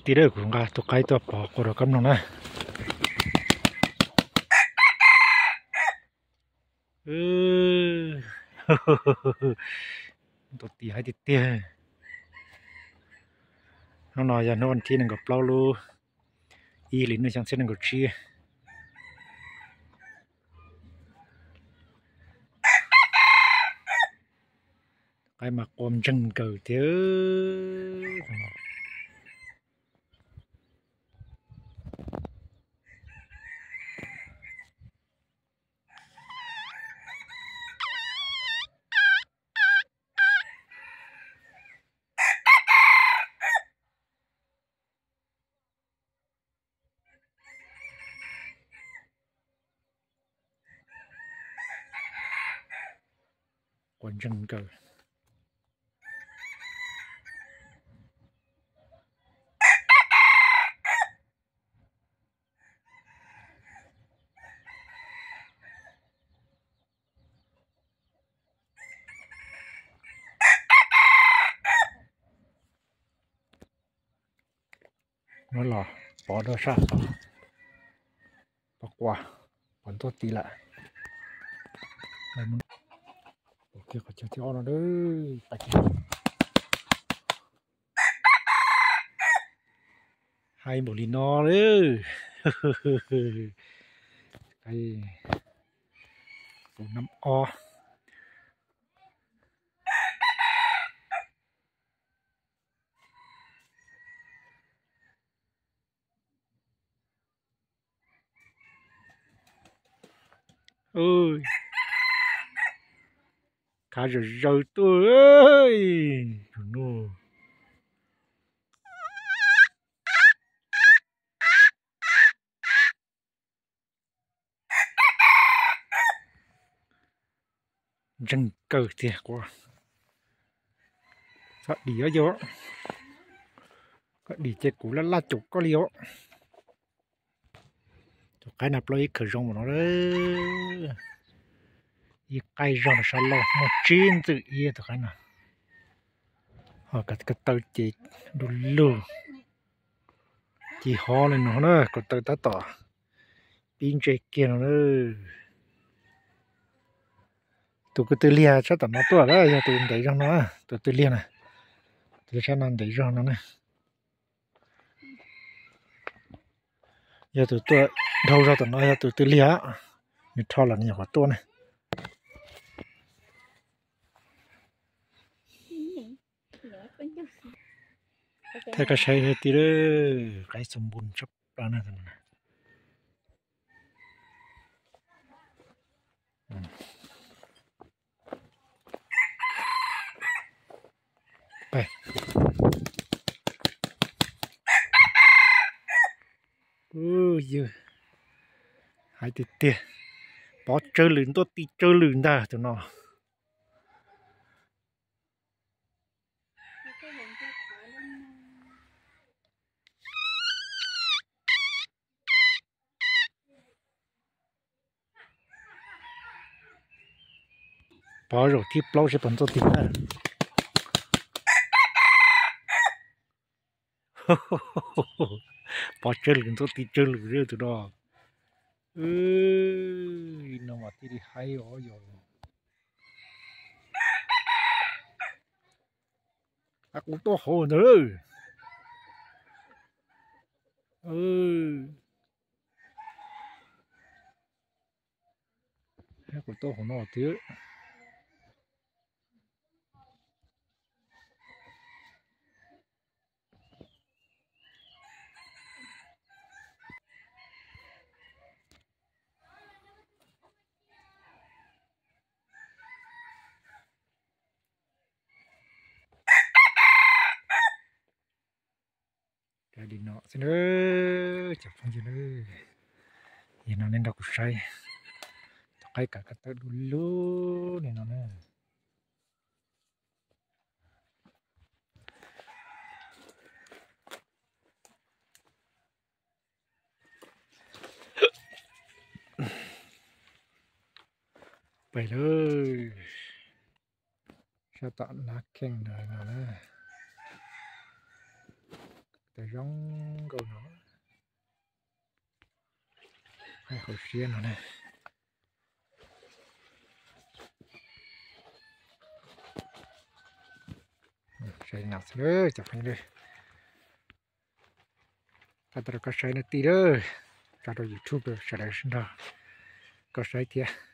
Tiag, kuv nqa tus qaib tuaj pov qua rau koj mloog na. Tus tim haib tiag tiag. Hnub no yog hnub vas thib nees nkaum plaub lub ib hlis nees nkaum tsib. Qaib mas qua ntseeg nkaws thiab. Qua ntseeg nkaws. Muab los pov rau sab tod, pov qua, pov ntuj ti lawm. Qhov chaw thib ob no, haib npaum li no lawm. Tus nab ob. Khav zawm zaws tuaj. Ntseeg kawg tiag. Koj dim, koj dim ces kuv laj laj caum koj li os. Tus qaib no plaub ib khaws zoo npaum no. Ib qaib zog no sab laug muaj tsib ntxwm ib tus qaib no. Ho ko taw ces du lug, ci hov li no na, ko taw tab tom pib ntse kiag no na. Tus ko tw liag sab tom no tuaj na, yog tus ntev zog no, tus tw liag na, tus sab no ntev zog no na. Yog tus tuaj dhau zog tom no yog tus tw liag, nws rho los nws nyuam qhuav tuaj na. Thaij koj saib tiag, qaib xoo npun tshaj plaws na. Yog hais tiag tiag, pov tsawg lwm ntuaj ti tsawg lwm ntag tus no. Pov zaum thib plaub seb puas ntuaj ti na. Pov tsawg lwm ntuaj ti tsawg lwm li tus no. No mas thiaj li haib os yog. Kuv tuaj hauv ntawd. Kuv tuaj hauv no tiag. Li no xwb na, cov phooj ywg na, yog no nej nrog kuv saib tus qaib kav ko taw du lug li no na. Pais lawm. Sab tom nab kheej no na. Zoo nkauj no, hauv siab no na. Saib no xwb cov phooj ywg. Tso rau koj saib na tij lawm, tso rau YouTube sawv daws sib nrog koj saib thiab.